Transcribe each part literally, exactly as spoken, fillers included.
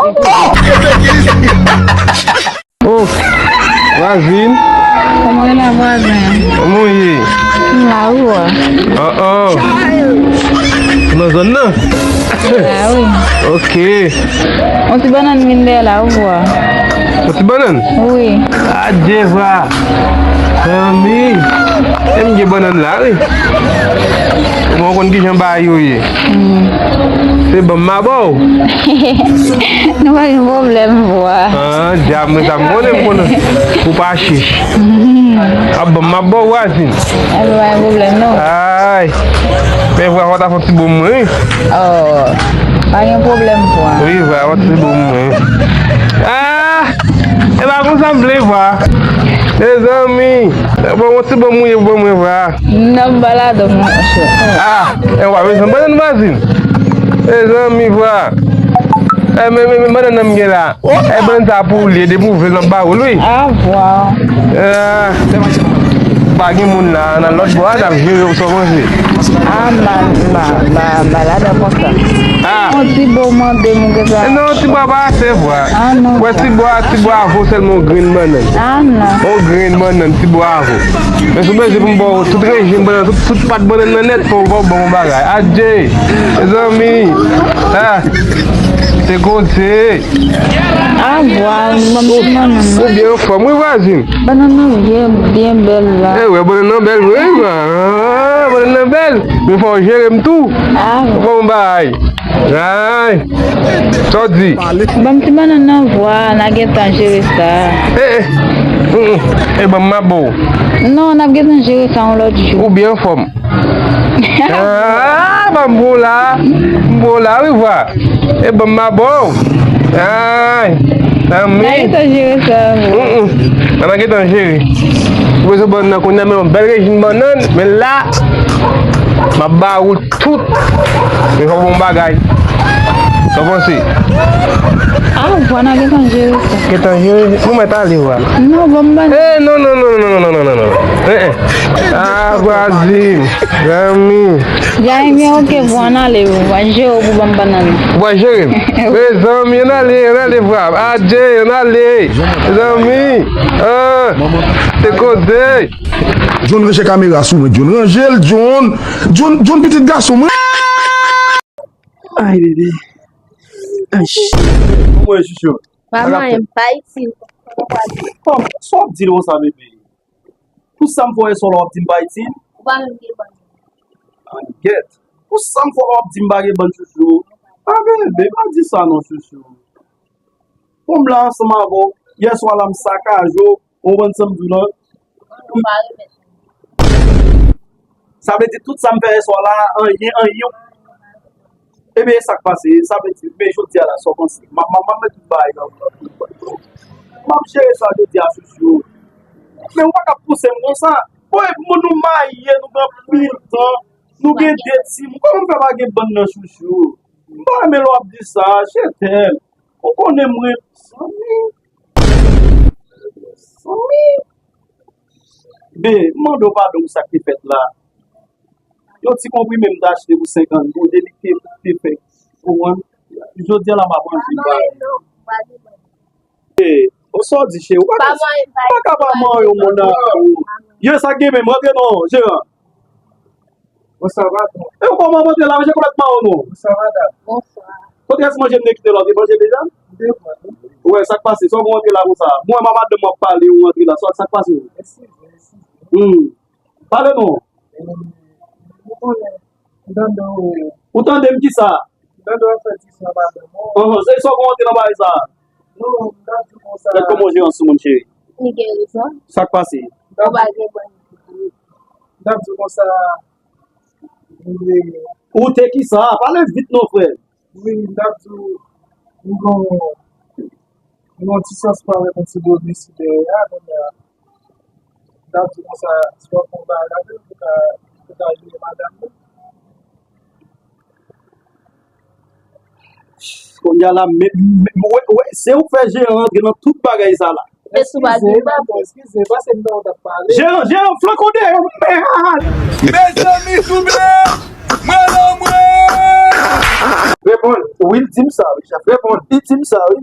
Oh, vwazin. Kòman w ye la, vwazen? Kòman w ye? M la, wi, vwa. Ah, ah. Nan zòn nan? La, wi. Ok. Yon ti bannann vin dèyè la, wi, vwa. Yon ti bannann? Wi. Adye, vwa. Zanmi. E m gen bannann la, wi. Mwen konn kijan bagay yo ye. Hmm. Se ban m ma ba w. Nou pa gen pwoblèm, vwa. Ah, dyab, mwen sa m konnen, m konnen. Ou pa chich. Hmm. Ap ban m ma ba w, vwazin. Ay, pa gen pwoblèm, non. Ay. Men vwa, fò ta fè yon ti bon mwen, wi. Oh, pa gen pwoblèm, vwa. Wi, vwa, fò ti bon mwen. Ah, e pa konsa m vle, vwa. Mezanmi, bon, yon ti bon mwen, bon mwen, vwa. Nan balade, monchè. Ah, e vwa, mezanmi, bannann vwazin. Mezanmi, vwa. E, men, men, men, bannann nan m gen la. E bannann sa pou ou li ye, depi ou vle l m ap ba ou l, wi. Ah, vwa. Ah, pa gen moun la, nan lòt bò a, n ap jere w, sa w panse? Ah, m pa, m pa, m pa, m pa ladan konsa. Ah. Yon ti bò mande m ou gen sa. Non, ti bò pa ase, vwa. Ah, non. Wè, ti bò a, ti bò a vo sèlman yon grenn bannann. Ah, non. Yon grenn bannann, ti bò a vo. Men si w bezwen pou m ba w tout rejim bannann, tout, tout pat bannann nan nèt, fò w ban m yon bagay. Adje, mezanmi. Ah, se koze. Ah, vwa, ban m ti bannann nan. Ou byen anfòm, wi, vwazin. Bannann nan byen, byen bèl la. E wè, bannann nan bèl, wi, vwa. Ah, bannann nan bèl. Men fò w jere m tou. Ah. Bon, bay. Ay. Sa w di? Ban m ti bannann nan, vwa, n a gentan jere sa. E, e. Mm, mm. E ban m ma ba w. Non, n ap gentan jere sa yon lòt jou. Ou byen anfòm. Ah, ban m bon la. M bon la, wi, vwa. E ban m ma ba w. Ay. Zanmi. N a gentan jere sa, vwa. Mm, mm. An a gentan jere. Ou bezwen bannann nan kounye a, men yon bèl rejim bannann, men la, m ap ba ou tout. Men fò w bon bagay. Sa w panse? Ah, vwa, n a gentan jere sa. Gentan jere? Ou mèt ale, vwa. Non, ban m bannann. Eh, non, non, non. Eh, eh. Ah, vwazin. Zanmi. Zanmi, ok, vwa, n ale, vwa, jere w pou ban m bannann. Vwa, jere m. Mezanmi, ann ale, ann ale, vwa. Adje, ann ale. Mezanmi. Ah, se koze. John, ranje kamera sou mwen, John. Ranje l, John. John, John, pitit gason mwen. Ay, bebe. Ay. Kòman w ye, chouchou? Manman, m pa itil. Kòman, sa w ap di l konsa, bebe? Pou sa m fè w yè swa la, w ap di m pa itil? Ou pa menm gen bann. Ay, gèt. Pou sa m fè w, w ap di m pa gen bann, chouchou? A, bebe, pa di sa non, chouchou. Pou m la ansanm avè w, yè swa la, m sakaje w, ou konprann sa m di w lan? M pa remèt. Sa vle di tout sa m fè yè swa la, anyen, anyen. Ebyen, e sa k pase? Sa vle di, men jodi a la, sa w panse? M ap, m ap, m ap met tout bagay nan, m ap jere sa jodi a, chouchou. Men ou pa ka pouse m konsa. Bon, epi moun nou marye, nou gen anpil tan, nou gen de timoun. Kòman m fè pa gen bann nan, chouchou? M pa renmen lè w ap di sa, je t'aime. Ou konnen mwen, zanmi. Zanmi. Be, m mande w padon pou sa k te fèt la. Yon ti konprime m te achte pou senkant goud, li te, te fè, ou konprann? Jodi a la, m ap manje bagay. E, o sa w di, cheri, ou pa ka, ou pa ka pa manyen yon moun nan. Yo, sa k gen menm, rantre non, jeran. Bonswa, patwon. E ou kòman w antre la, manje kolèt mawon non? Bonswa, madanm. Bonswa. Kote rès manje m te kite la, ou te manje deja? M te pran, wi. Ou wè sa k pase, sa w antre la konsa? Mwen, m a madanm mwen ap pale, ou antre la, sa, sa k pase? Eskize, eskize. Hmm. Pale non. Ou konnen, m tande w. Ou tande m kisa? M tande w ap fè diskou a madanm ou. Anhan, se sa w antre nan bagay sa? Non, m t ap di w konsa. Gad kòman w jere yon timoun, cheri. Li gen rezon. Sa k pase? Ou pa gen bon. M t ap di w konsa. Ou te kisa? Pale vit non, frè. Wi, m t ap di w, m gon, m gon ti sans pou avèk yon ti bòl isi dèyè a, kounye a, m t ap di w konsa, si w ap fè yon bagay avè l, pou ka, pou ka jere madanm li. Kounye a la, men, men, wè, wè, se ou k fè jeran antre nan tout bagay sa la. Eskize, patwon, eskize, pase m nan w t ap pale. Jeran, jeran, flanke w dèyè, men, ah, ah. Mezanmi, souple, mwen nan mwen. Reponn. Wi, l di m sa, wi, chèf. Reponn. Li di m sa, wi.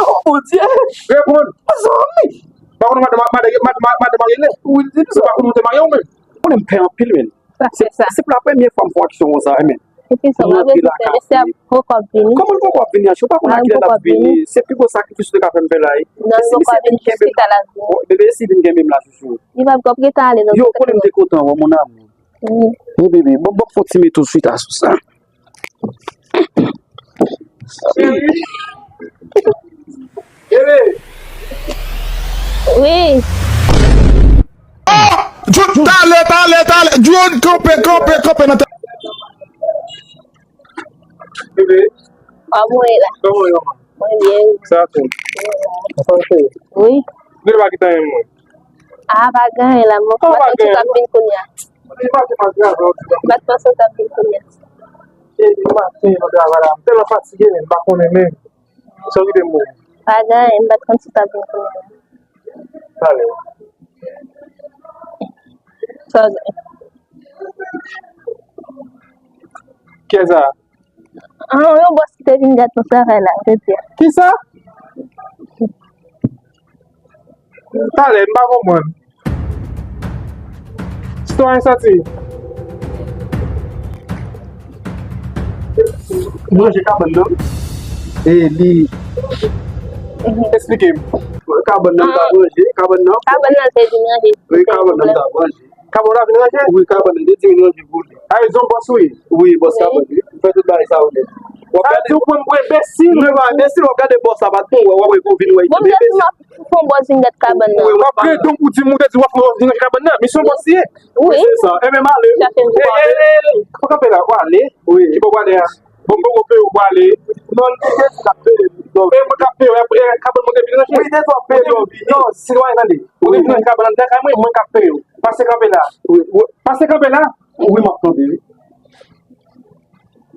Oh, Bondye. Reponn. Zanmi. Pa konn madan, madan, madan, madan marye l. Wi, l di m sa. Ou pa konn ou te marye ou menm. Ou konnen m pè anpil, men. Se, se pou la premye fwa m fè yon aksyon konsa, men. Epi sa, m ap rete fè, mesye ap poko ap vini. Kòman l poko ap vini, Anchou? Ou pa konn a kilè l ap vini. Se pi gwo sakrifis ou te ka fè m fè la, wi. Non, l poko ap vini, jiska l ap vini. Bebe, si vin kenbe m la, chouchou. Li p ap, ap rete ale nan. Yo, konnen m te kontan, wè, mon amour. Wi. Wi, bebe, bon, bon, fon ti men tout swit asou sa. Cheri. Bebe. Wi. Oh! Drone, talè, talè, talè. Drone, kanpe, kanpe, kanpe nan ta- Bebe. Kòman w ye la? Kòman w ye, manman? Mwen byen, wi. Sa fè? Sa fè? Wi. Bebe, pa gentan anyen, mwen. A, pa gen anyen la, mwen. Kòman pa gen anyen? M t ap vin kounye a. Li pa te mal grave, ok. M pa t panse w t ap vin kounye a. E li maten nan travay la, m tèlman fatige, men m pa konnen menm. Sa rive m wè. Pa gen anyen, m pa t konn si w t ap vin kounye a. Talè. Sa gen. Kiyès sa? Ah, yon bòs ki te vin gad nou travay la, jodi a. Kisa? Talè, m pa konprann. Sitwayen santi. Ranje kabann nan. E li. Eksplike m. Kabann nan, m t ap ranje. Kabann nan. Kabann nan te vin ranje. Wi, kabann nan, m t ap ranje. Kabann la vin ranje? Wi, kabann nan te di vin ranje pou li. A, e zon bòs ou ye? Wi, bòs kabann, wi. M fè tout bagay sa yo nèt. W ap gade. Sa di w pran m pou enbesil? Non, pa enbesil, w ap gade bòs la, pa t bon, w ap wè pou vin wè. Bon, m te di m ap fè yon bòs vin gad kabann nan. Wi, w ap gade, donk, ou di m, ou te di w ap fè yon bòs vin ranje kabann nan. Misyon bòs li ye? Wi. Se sa. Enben, m ale. Chache m. E, e, e, e, fò kanpe la, w ale. Wi. Ki bò w ale a? Bon, m poko peye w pou ale. Non, li te di l ap peye m. E mwen k ap peye w, e, e, kabann mwen te vin ranje? Wi, se ou k ap peye m. Non, sitwayen, tande. Ou te vin ranje kabann nan, nan kay mwen, mwen k ap peye w. Pase kanpe la. Wi, wi. Pase kanpe la. Wi, m ap kanpe, wi.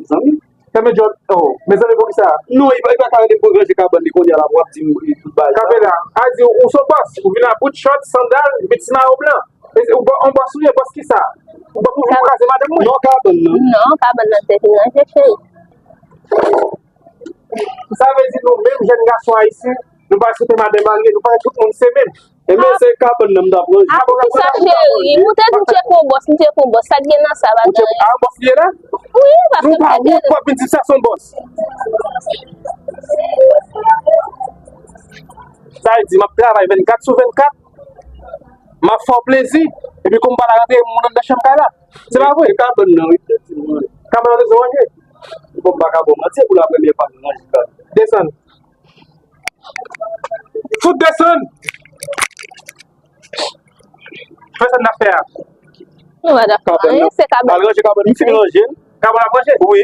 Mezanmi. Fèmen djòb. Oh, mezanmi, poukisa? Non, li pa, li pa ka rele m pou ranje kabann li kounye a la, pou w ap di m li tout bagay sa. Kanpe la. A di, ou se yon bòs, ou vin a bout chòt, sandal, epi ti mayo blan. E, e, ou bò-, on bòs ou ye, bòs kisa? Ou bòs ou vin kraze madanm mwen? Non, kabann nan. Non, kabann nan te vin ranje, cheri. Sa vle di nou menm jèn gason ayisyen, nou pa swete madanm marye, nou pa tout moun se menm. Enben, se kabann nan m t ap ranje. A, poukisa, cheri? Ou te di m tcheke yon bòs, m tcheke yon bòs. Sa k gen nan sa, pa gen anyen. A, bòs li ye la? Wi, paske m tcheke l. Nou pa wont pou w ap vin di m sa se yon bòs. Sa vle di, m ap travay vennkat sou vennkat. M ap fè w plezi. Epi kou m pa la rantre, moun anndan chanm kay la. Se pa vre? E kabann nan, wi, efektivman. Kabann nan te zon ranje. Bon, m pa ka ba w manti, se pou la premyè fwa m ranje kabann. Desann. Fout desann! Fè sa n ap fè a. Nou pa dakò. Kabann nan. Anyen, se kabann. Al ranje kabann, m fin ranje l. Kabann ap ranje? Wi.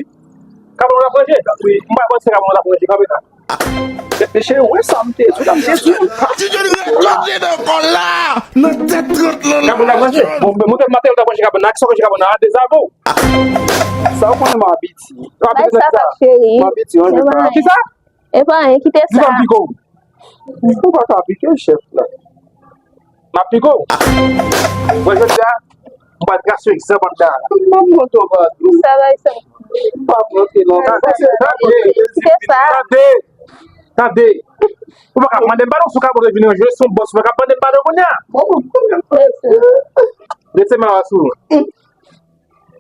Kabann ap ranje? Wi. M pa panse kabann ap ranje, kanpe la. Mesye, ou wè sa m te di w, m te di w. Ti Johnny ret kote nan kò la, nan tèt trant lan. Kabann ap ranje? Bon, men montre m materyèl w t ap ranje kabann nan, ak sa w ranje kabann nan, a dezave w. Sa w konnen m abitye. M abitye nan sa. Bay sa, cheri. M abitye, ranje sa. Kisa? E pa anyen, kite sa. Di m ap pike w. Ou pa ka pike chèf la. M ap pike w. Mwen jodi a, m pral trase yon egzanp anndan la. M ap monte w pa tou. Sa bay sa. M pa monte non. Tande, tande, tande. Ou pa ka mande m padon sou kabann vin ranje, se yon bòs, ou pa ka mande m padon kounye a. Rete mawa sou ou.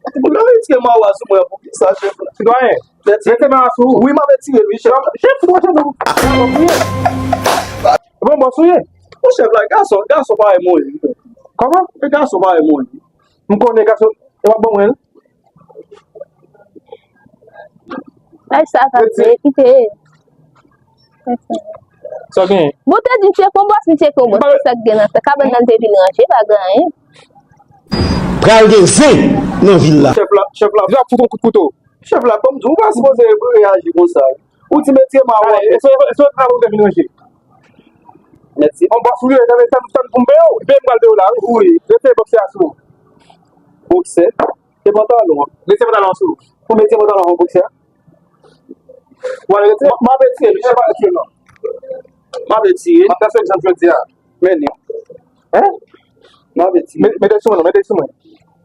Ou retire mawa sou mwen pou ki sa, chèf la? Sitwayen, retire mawa sou ou. Wi, m ap retire l, wi, chèf. Chèf, ou chèf ou. Bon, bòs ou ye. Bon, chèf la, gason, gason parèy mwen ye. Kòman? E gason parèy mwen ye. M konnen gason, e w ap ban mwen l. Ay, sa ka fè, kite. Sa w genyen? Bon, te di m tcheke yon bòs, m tcheke yon bòs. Se sa k gen nan sa. Kabann nan te vin ranje, pa gen anyen. Pral gen zen nan vil la. Chèf la, chèf la. Deja fout yon kout kouto. Chèf la, ban m di w, ou pa sipoze reyaji konsa. Ou di m retire mawa. Èske, èske, èske travay ou te vin ranje? Mèsi. On bòs ou ye, tann, tann, tann pou m peye w. Peye m pral peye w la, wi. Wi. Retire bòksè a sou ou. Bòksè? Se pantalon an. Retire pantalon an sou ou. Pou m retire pantalon an, bòksè a? Ou al retire? M ap retire, mesye, pa retire non. M ap retire. M ap pase egzanp jodi a. Men li. Hein? M ap retire. Met, mete sou mwen, non, mete sou mwen.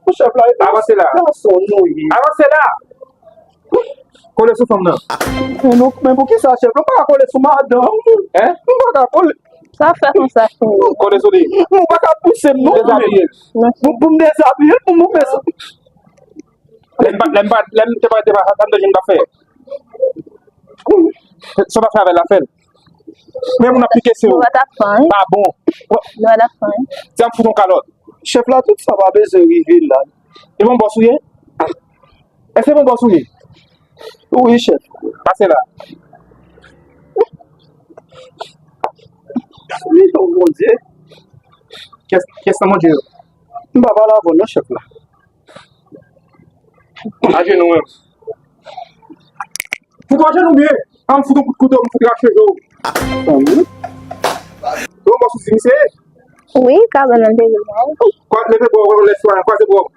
Mon chèf la, avanse la. Gason nou ye. Avanse la. Kole sou fanm nan. Men nou, men poukisa, chèf? Nou pa ka kole sou madanm. Hein? Nou pa ka kole. Sa fè konsa, cheri? Kole sou li. Nou pa ka pouse m, non. Dezabiye l. Pou, pou m dezabiye l, pou m, pou m... Lè m pa, lè m pa, lè m te pa, te pa, sa m te jwenn pa fè. Sa w ap fè avè l la, fè l. Men moun ap pike sou ou. Nou pa t ap fè anyen. Pa bon. Nou pa t ap fè anyen. Di a m fout yon kalòt. Chèf la, tout sa pa bezwen rive la. E bon bòs ou ye? Èske bon bòs ou ye? Wi, chèf. Pase la. Wi, o Bondye. Kès, kès nan Bondye yo? M pa pale avè w non, chèf la. Ajenou menm. Fout ou ajenou byen. An m fout ou kout kouto, m fout rache je w. Bon bòs ou di misye? Wi, kabann nan te gen mwen. Kwa, leve bò w, lè swa, kwaze bò w.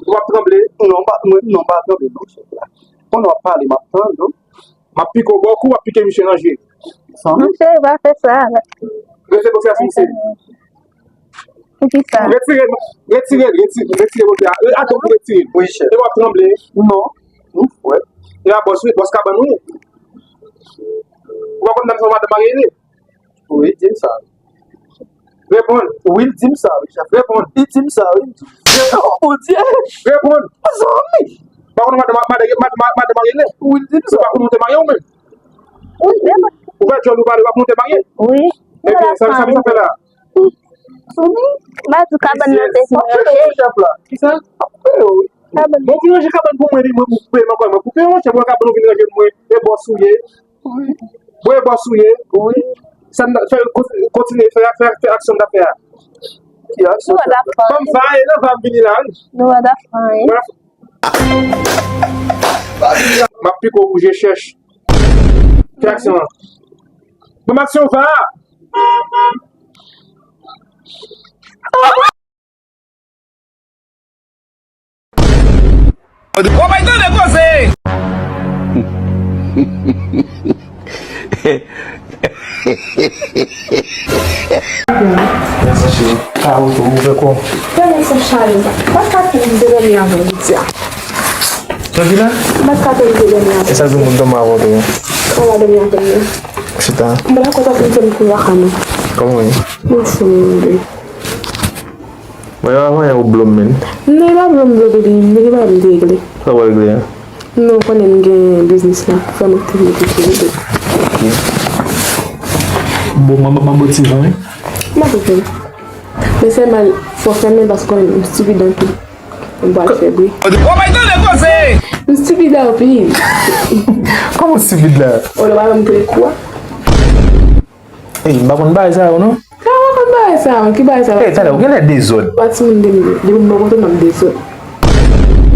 Ou ap tranble? Non, pa, mwen, non, pa tranble, non, chèf la. Pandan w ap pale, m ap tann, non. M ap pike w bò kou, w ap pike misye nan je. San... Misye, pa fè sa. Rete konsa, misye. Poukisa? Retire, retire, retire, retire bòt la. E, atò pou retire. Wi, chèf. E w ap tranble. Non. Wi, frè. E a bòs, wi, bòs kabann, wi. Ou pa konn nan madanm marye li? Wi, di m sa. Reponn. Wi, l di m sa, wi, chèf. Reponn. Li di m sa, wi. Reponn. Oh, Bondye. Reponn. Zanmi. Pa konn madanm, madanm, madanm, madanm marye li? Wi, l di m sa. Ou pa konn ou te marye ou menm? Wi, reponn. Ou fè djòl ou pale, ou pa konn ou te marye? Wi. Ebyen, sa, sa, sa fè la? Zanmi, m pa di w kabann nan te fè. Chèf la. Kisa? Kabann. Bon, pou ranje kabann pou mwen, li, mwen, pou koupe, mwen, mwen, koupe, yon chèf, mwen, kabann ou vin ranje pou mwen, e bòs ou ye. Bon, e bòs ou ye. Wi. Sa n fè, kontinye fè, fè, fè aksyon n ap fè a. Ki aksyon? Nou pa t ap fè anyen. Ban m va, e nan va m vini la, wi. Nou pa t ap fè anyen. Voilà. M ap pike w kou je chèch. Fè aksyon an. Ban m aksyon va. Ou bay tande koze! Mèsi, cheri. Ka ou tou, ou fè kò. Tèlman sa chale, m pa ka fin de dòmi avan jodi a. Sa ki la? M pa ka fin de dòmi avan. E sa di moun dòmi avan tou? Ou va dòmi avan, non? Chita. M pa dakò sa pou m fè m kou lakay mwen. Kòman w ye? Mwen fou, mwen. Mwen pa voye ou blo m, men. Non, e pa blo m, blo, baby. M te gen bagay m te regle. Sa w regle a? Non, ou konnen m gen biznis la. Fò m aktive tout se regle. Bon, mwen, mwen, mwen, ti jan, wi. M ap regle. Men sèlman, fò fèmen paske konnen m stipid anpil. M pral fè bri. Ou bay tande koze! M stipid anpil. Kòman stipid la? Ou lè pa janm pran kou a? Ey, m pa konn bagay sa yo, non. Sa w pa konn bagay sa yo? Ki bagay sa yo? Ey, talè, ou genlè dezòd. Pa timoun de m, depi m bò kote m ap dezòd.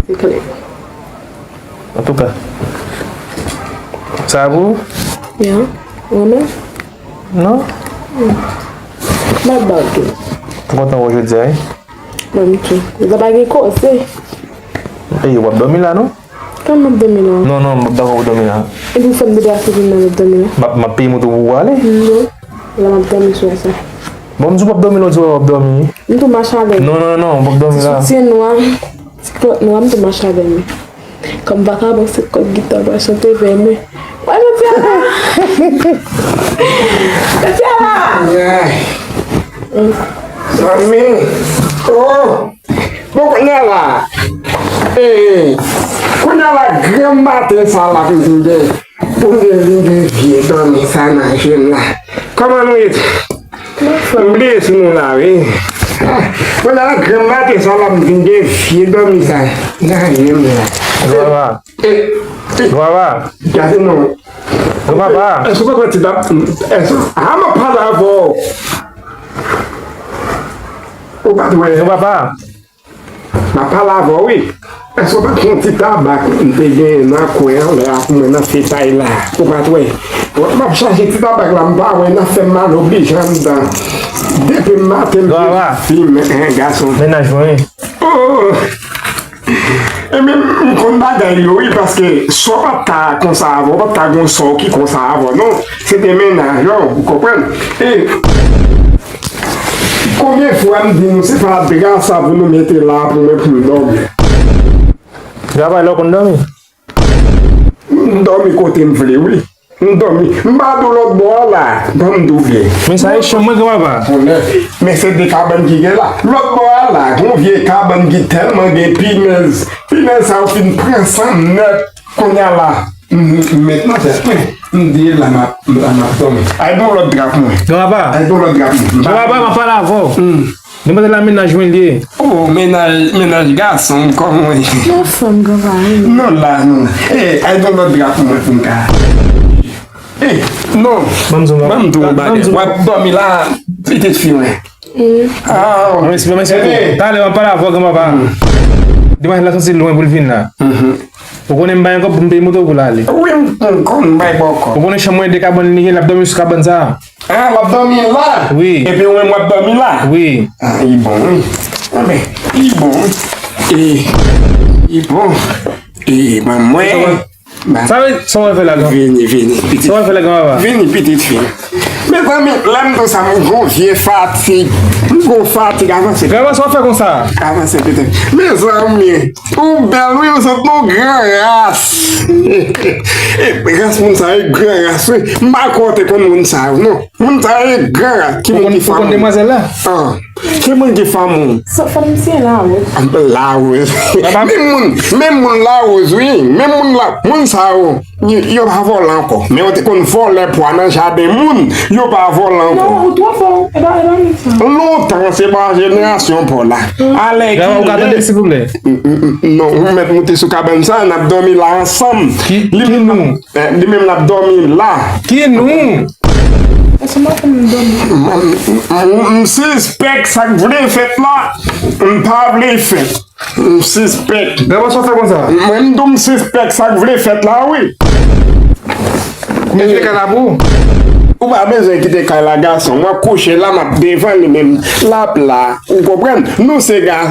Se klè. Antouka, sa a pou ou? Ya, ou renmen? Non. M ap ba w tou. M kontan wè w jodi a, wi. Mwen menm tou. Deja pa gen koze. Ey, w ap dòmi la, non? Kan m ap dòmi la? Non, non, m ap dakò pou dòmi la. Epi fè m depi a fini nan m ap dòmi la. M ap, m ap peye moto pou ou ale? Non. La m ap dòmi sou sa. Bon, m di w p ap dòmi la, w di w p ap dòmi. M tou mache avè m. Non, non, non, w p ap dòmi la. Ti soutyen nwa, ti kilòt nwa, m tou mache avè m. Kòm vakabon se kòd gita pral chante vè mwen. Mwen jodi a la. Jodi a la. Zanmi. Oh. Bon, kounye a la. Eh, kounye a la, granm maten sa la pou m te gen. Pou m te vin gen vye dòmi sa nan je m la. Kòman nou ye? M bliye si nou la, wi. Ah, kounye a la, granm maten sa la, m vin gen vye dòmi sa nan je m la. Vava. Eh, eh. Vava. Gade non. Vava. Èske w pa kwè ti dam, èske, ah, m ap pale avè w. Ou pa t wè. Vava. M ap pale avè w, wi. Èske w pa t wè yon ti tabak m te genyen nan kwen an lè a pou mwen nan fetay la? Ou pa t wè? M ap chache ti tabak la, m pa wè, nan fè m mal oblije anndan. Depi maten m gen fim, en, gason. Mennaj mwen, wi. Oh! Ebyen, m konn bagay yo, wi, paske sa w pa t ka konsa avè w, w pa t ka gen yon sa w ki konsa avè w, non. Se te mennaj la, ou konprann? E konbyen fwa m di nou, se pa dra sa pou nou mete la pou mwen pou m dòmi? Granpapa, lè w konn dòmi? M dòmi kote m vle, wi. M dòmi. M pa di w lòt bò a la. Ban m di w byen. Men sa e chanm mwen, granpapa. Konnen. Men se de kabann ki gen la. Lòt bò a la, gon vye kabann ki tèlman gen pinèz. Pinèz sa yo fin pran san m nèt. Kounye a la, m, m met nan tèt mwen. M di la m ap, la m ap dòmi. Ay, ban m lòt dra pou mwen. Granpapa. Ay, ban m lòt dra pou mwen. Granpapa, m ap pale avè w. Hmm. Demwazèl la, mennaj mwen li ye. Oh, mennaj, mennaj gason, kòman w ye? Yon fanm, granpapa, wi. Non, la, non. Eh, ay, ban m lòt dra pou mwen pou m ka. Eh, non. Ban m di w, ban m di w yon bagay. W ap dòmi la, pitit fi mwen. Ah, mèsi, mèsi. Talè, m ap pale avè w, granpapa. Demwazèl la soti lwen pou l vin la. Ou konnen m bay yon kòb pou m peye moto pou l ale. Wi, m, m konn bay bò kòb. Ou konnen chanm mwen de kabann li gen, l ap dòmi sou kabann sa a. Ah, l ap dòmi la? Wi. Epi ou menm w ap dòmi la? Wi. Ah, li bon, wi. Anben, li bon, wi. E, li bon. E, ban mwen. Sa w, sa w fè la, gran? Vini, vini, pitit. Sa w fè la, granpapa? Vini, pitit fi. Mezanmi, lè m di w sa, m gon vye fatig. M gon fatig, avanse. Granpapa, sa w fè konsa? Avanse, pitit. Mezanmi, ou bèl, wi, ou sot nan gran ras. E, ras moun sa yo, gran ras, wi. M pa kwè w te konn moun sa yo, non. Moun sa yo, gran ras. Ki moun ki fanm? Ou konn demwazèl la? Ah. Ki moun ki fanm ou? Sa fanm se Lawoz. Lawoz. Men moun, men moun Lawoz, wi. Men moun la, moun sa yo, yo, yo pa vòlè ankò. Men yo te konn vòlè pwa nan jaden moun, yo pa vòlè ankò. Non, ou twò fò. E pa, e pa moun sa. Lontan, se pa jenerasyon pa w la. Alè ki lè. Granpapa, ou ka tande, silvouplè? Non, ou mèt moute sou kabann sa, n ap dòmi la ansanm. Ki, ki nou? Eh, li menm l ap dòmi la. Ki nou? Èske m ap fè m dòmi? M, m, m, m sispèk sa k vle fèt la. M pa vle fèt. M sispèk. Granpapa, sa w fè konsa? Mwen, m di w m sispèk sa k vle fèt la, wi. Ou mete kay la pou ou? Ou pa bezwen kite kay la, gason. M ap kouche la, m ap devan li menm. L ap la. Ou konprann? Nou se ga.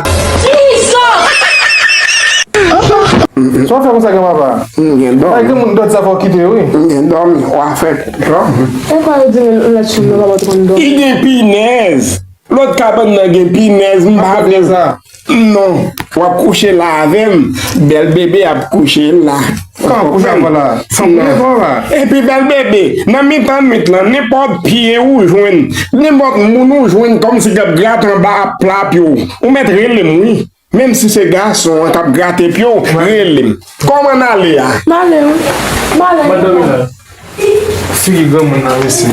Sa w fè konsa, granpapa? M gen dòmi. Ay, granmoun dòt sa fò w kite, wi. M gen dòmi, w a fè dòmi. E kwa yo di m lòt chanm nan pa t konn dòmi? Li gen pinèz. Lòt kabann nan gen pinèz, m pa vle sa. Non, w ap kouche la avè m. Bèl bebe ap kouche la. Kòman kouche avè la? San koule kò la. Epi bèl bebe, nan mitan nwit lan, nenpòt pye ou jwenn, nenpòt moun ou jwenn kòmsi k ap grate anba pla pye w, ou mèt rele m, wi. Menm si se gason an k ap grate pye w, rele m. Kòman n ale a? M ale, wi. M ale. Madanm la. Figi granmoun nan, mesye.